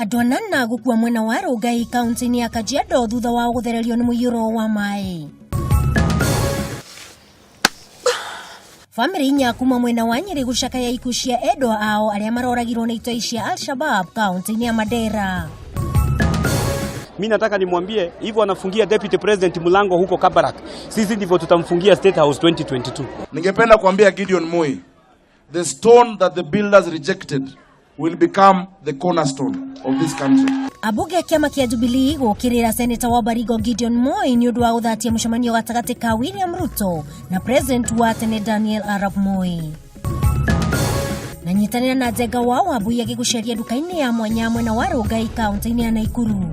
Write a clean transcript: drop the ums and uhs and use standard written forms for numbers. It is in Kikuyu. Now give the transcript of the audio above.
Andũ anana gũkua mwena wa Rongai kaunti-inĩ ya Kajiado thutha wao gũthererio nĩ mũiyũro wa maĩ. Bamĩrĩ inya kuma mwena wa Nyĩrĩ gũcakaya ikuũ cia endwa ao arĩa maroragirwo nĩ itoi cia Al-Shabab kaunti-inĩ ya Mandera. Mi nataka nimwambie hivyo, anafungia deputy president mlango huko Kabarak, sisi ndivyo tutamfungia State House 2022. Ningependa kuambia Gideon Moi, the stone that the builders rejected will become the cornerstone of this country. Ambunge a kĩama kĩa Jubilee gũkĩrĩra seneta wa Baringo Gideon Moi nĩ ũndũ wa gũthatia mũcemanio gatagatĩ ka William Ruto na president wa tene Daniel Arap Moi. Na nyitanĩra na Njenga wa Wambui agĩgũceria nduka-inĩ ya mwanya mwena wa Rongai kaunti-inĩ ya Naikuru.